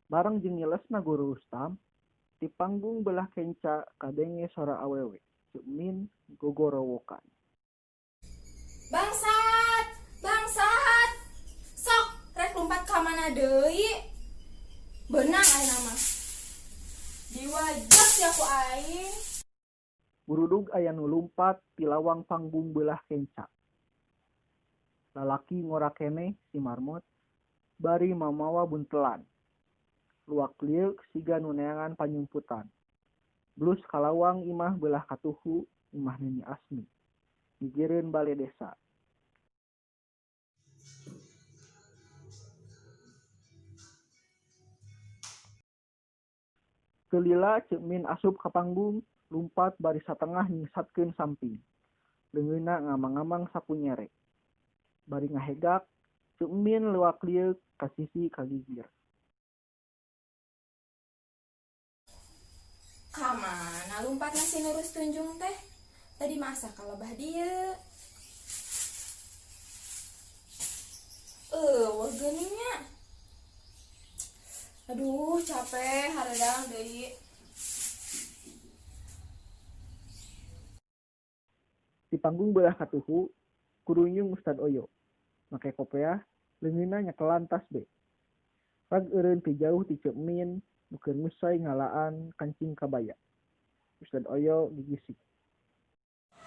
Bareng jeung nyelesna Guru Rustam, ti panggung beulah kenca kadenge sora awewe, Ceuk Min gogorowokan. Bangsat! Bangsat! Sok, rek lumpat ka mana deui? Beunang ayeuna mah. Diwajak sia ku aing. Burudug aya nu lumpat ti lawang panggung beulah kenca. Lalaki ngora keneh si Marmot, bari mamawa buntelan. Luak-lieuk siga nu neangan panyumputan. Blus ka lawang imah beulah katuhu, imah Nini Asmi, gigireun bale desa. Teu lila Ceuk Min asup ka panggung, lumpat bari satengah nyingsatkeun samping. Leungeunna ngamang-ngamang sapu nyere. Bari ngahegak, Ceuk Min luak-lieuk ka sisi ka gigir. Ka mana lumpatna si Nurus Tunjung teh? Tadi mah asa ka lebah dieu. Eueuh geuning nya. Aduh, capek hareudang deui. Ti panggung beulah katuhu, kurunyung Ustad Oyo. Make kopeah, leungeunna nyekelan tasbe. Rag eureun ti jauh ti Ceuk Min nu keur ngusai ngalaan kancing kabaya. Ustad Oyo gigisik.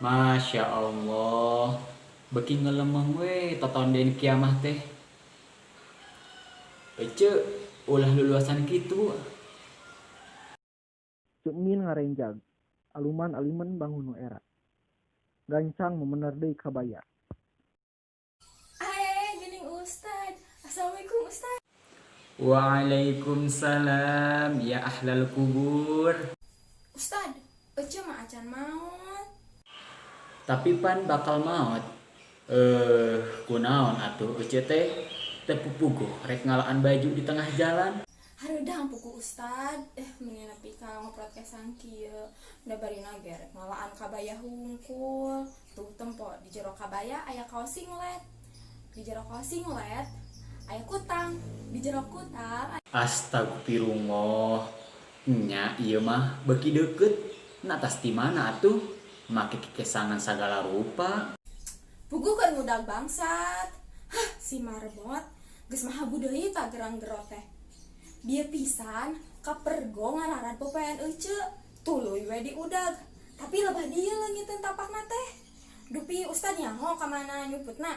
Masya Allah, beuki ngelemeng we totonden kiamah teh. Ece, ulah luluasan kitu. Ceuk Min ngarenjag, aluman alimen bangun nu era. Gancang memener deui kabaya. Ae, geuning Ustad. Assalamualaikum Ustad. Waalaikumsalam ya ahlal kubur. Ustad, ece mah acan maot. Tapi pan bakal maot. Kunaon atuh ece teh teu pupuguh rek ngalaan baju di tengah jalan. Hareudang puguh Ustad, meni nepi ka ngoprotkesan kieu. Da barina ge rek ngalaan kabaya hungkul. Tuh tempo di jero kabaya aya kaos singlet. Di jero kaos singlet aya kutang. Di jero kutang Astagfirullah. Nya ieu mah beuki deukeut. Na tas di mana atuh? Make kekesangan sagala rupa. Puguh keur ngudag bangsat. Hah, si marbot geus mahabu deui ta gerang gero teh. Bieu pisan kapergo ngararad popoean ece, tuluy we diudag. Tapi lebah dieu leungiteun tapakna teh. Dupi ustad nyaho ka mana nyumputna?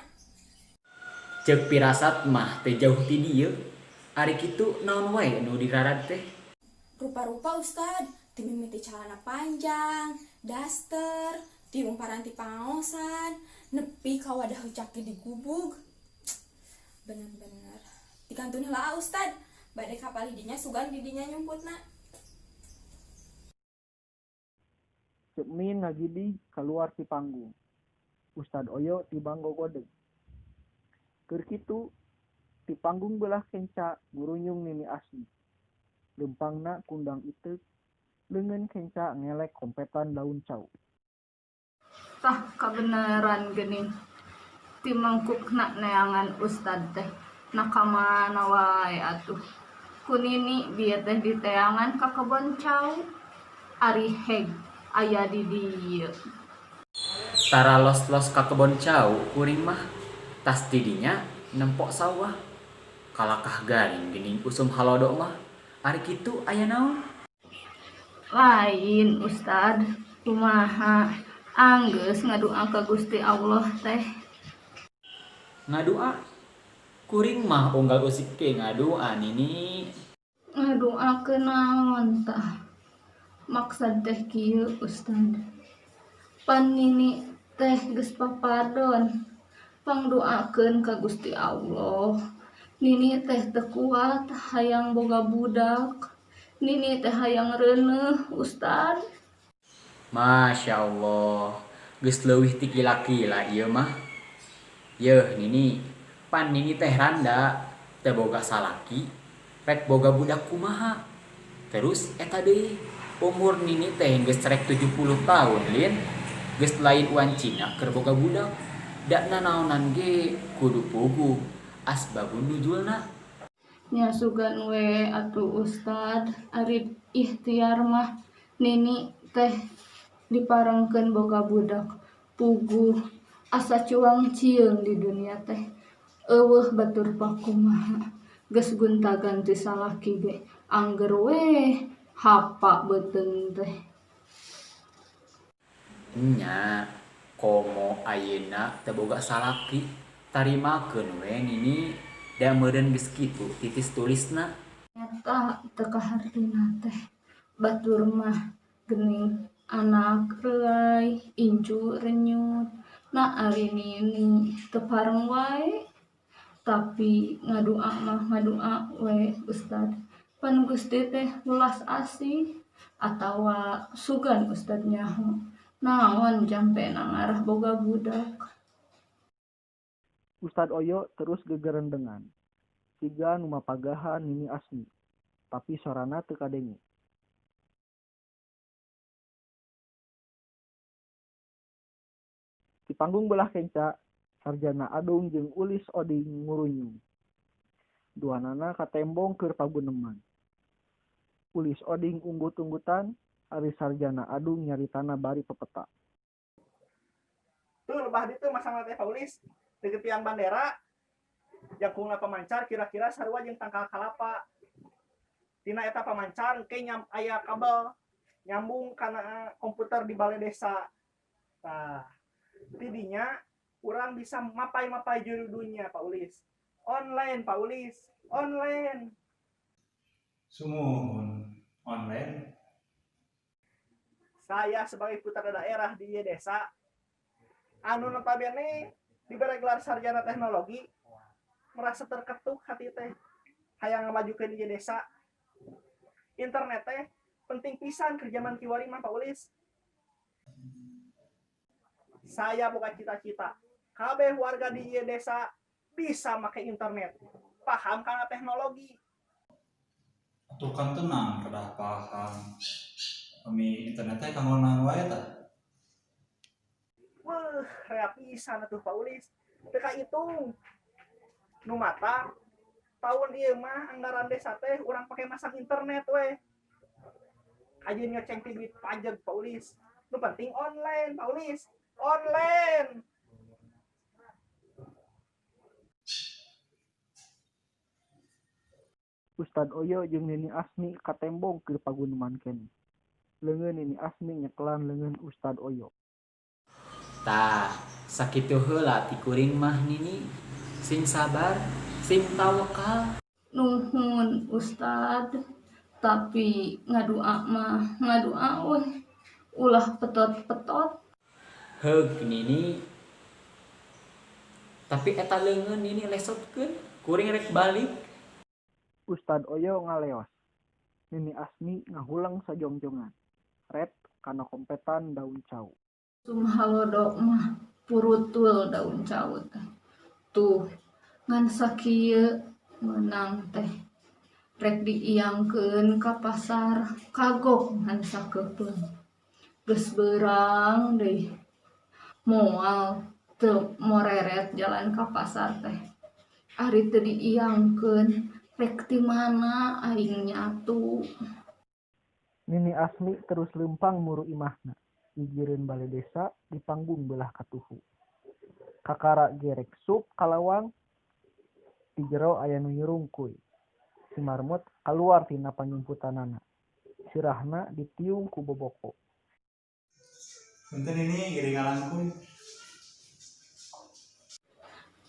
Ceuk pirasat mah teu jauh ti dieu. Ari kitu naon wae nu dirarad teh? Rupa-rupa ustad, ti mimiti calana panjang, daster, tiung paranti pangaosan, nepi ka wadah heucak ge digubug. Bener-bener. Dikantun heula ustad, bade kapalih dinya sugan di dinya nyumputna. Ceuk Min ngagidig kaluar ti panggung. Ustad Oyo tibang gogodeg. Keur kitu, ti panggung beulah kenca ngurunyung Nini Asmi. Leumpangna kundang iteuk, leungeun kenca ngelek kompetan daun cau. Tah kabeneran geuning. Ti mangkukna neangan ustad teh. Na ka mana wae atuh. Ku nini bieu teh diteangan ka kebon cau. Ari heg aya di dieu. Tara los-los ka kebon cau kuring mah. Tas di dinya nempok sawah. Kalakah garing geuning usum halodo mah. Ari kitu aya naon? Lain ustad, kumaha anggeus ngadua ka Gusti Allah teh. Ngadua? Kuring mah unggal usik ge ngadua nini. Ngaduakeun naon tah? Maksad teh kieu ustad. Pan nini teh geus papadon. Pangdoakeun ka Gusti Allah. Nini teh teu kuat hayang boga budak. Nini teh hayang reuneuh ustad. Masya Allah, geus leuwih ti kila-kila ieu mah. Yeuh nini, pan nini teh randa, teu boga salaki, rek boga budak kumaha. Terus eta deui, umur nini teh geus rek 70 tahun lin, geus lain uan Cina keur boga budak. Da nanaonan ge kudu puguh asbabun nuzulna. Nya sugan we atuh Ustad, ari ikhtiar mah Nini teh diparengkeun boga budak. Puguh asa cuang cieung di dunia teh. Eueuh batur pakumaha. Geus gonta-ganti salaki ge angger we hapa beuteung teh. Nya komo ayeuna teu boga salaki, tarimakeun we Nini. Da meureun geus kitu titis tulisna. Eta teu kahartina teh. Batur mah geuning anak reuay, incu renyut. Na ari Nini teu pareng wae. Tapi ngadua mah ngadua we Ustad. Pan Gusti teh welas asih atawa sugan Ustad nyaho. Naon jampena ngarah boga budak. Ustad Oyo terus gegerendengan. Siga nu mapagahan Nini Asmi, tapi sorana teu kadenge. Di panggung belah kenca, Sarjana Adung jeung Ulis Oding ngurunyung. Duanana katembong keur paguneman. Ulis Oding unggut-unggutan, ari Sarjana Adung nyaritana bari pepeta. Tuh lebah ditu masang teh Paulis. Di tiang bandera jangkungna pamancar kira-kira sarua jeung tangkal kalapa. Tina eta pamancar engke aya kabel nyambung kana komputer di balai desa. Tah, tidinya urang bisa mapai-mapai juru dunya Pak Ulis. Online Pak Ulis, online. Sumuhun online. Saya sebagai putra daerah di desa anu notabene diberi gelar sarjana teknologi merasa terketuk hati teh hayang ngamajukeun ieu desa. Internet teh penting pisan keur jaman kiwari mah Pak Ulis. Saya boga cita-cita kabeh warga di ieu desa bisa make internet, paham kana teknologi. Atuh kan tenang kedah paham. Kami internet teh kanggo naon wae tah? Wah, rea pisan atuh Pak Ulis. Teu kahitung. Nu mata tahun ieu mah anggaran desa teh urang pake masang internet we. Kajeun ngeceng ti duit pajak Pak Ulis. Nu penting online Pak Ulis. Online. Ustad Oyo jeung Nini Asmi katembong keur paguneman keneh. Leungeun Nini Asmi nyekelan leungeun Ustad Oyo. Tah, sakitu heula ti kuring mah Nini. Sing sabar, sing tawakal. Nuhun Ustad, tapi ngadua mah ngadua weh. Ulah petot-petot. Heug Nini. Tapi eta leungeun Nini lesotkeun, kuring rek balik. Ustad Oyo ngaleos. Nini Asmi ngahuleng sajongjongan. Ret kana kompetan daun cau. Sumhalodo mah purutul daun cau teh. Tuh ngan sakieu meunang teh. Rek diiangkeun ka pasar kagok ngan sakeupeung. Geus beurang deui. Moal teu moreret jalan ka pasar teh. Ari teu diiangkeun rek ti mana aing nyatu. Nini Asmi terus leumpang muru imahna. Gigireun bale desa di panggung belah katuhu. Kakara gerek sup ka lawang, di jero aya nu nyurungkuy. Si Marmut kaluar tina panyumputanana. Sirahna ditiung ku boboko. Punten ini gede ngalangkuy.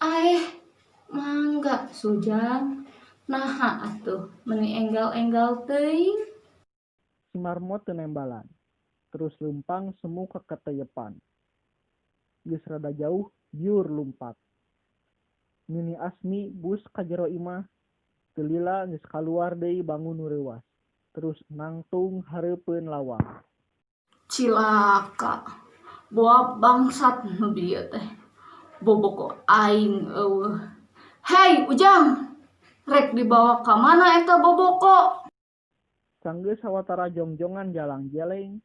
Aeh, mangga Sujang. Naha atuh meuni enggal-enggal teuing. Si Marmut teu nembalan. Terus leumpang semu ka kateyepan. Geus rada jauh biur lumpat. Nini Asmi bus ka jero imah, teu lila geus kaluar deui bangun nu reuwas. Terus nangtung hareupeun lawang. Cilaka. Boa bangsat nu bieu teh. Boboko aing eueuh. Hei Ujang, rek dibawa ka mana eta boboko? Sanggeus sawatara jongjongan jalang-jeleng,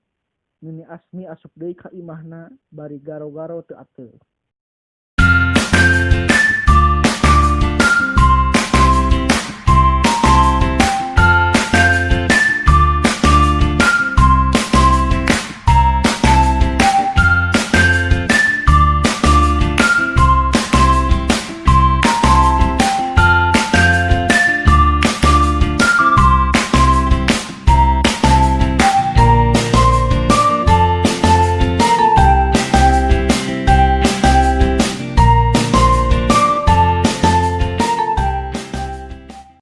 Nini Asmi asup deui ka imahna bari garo-garo teu ateul.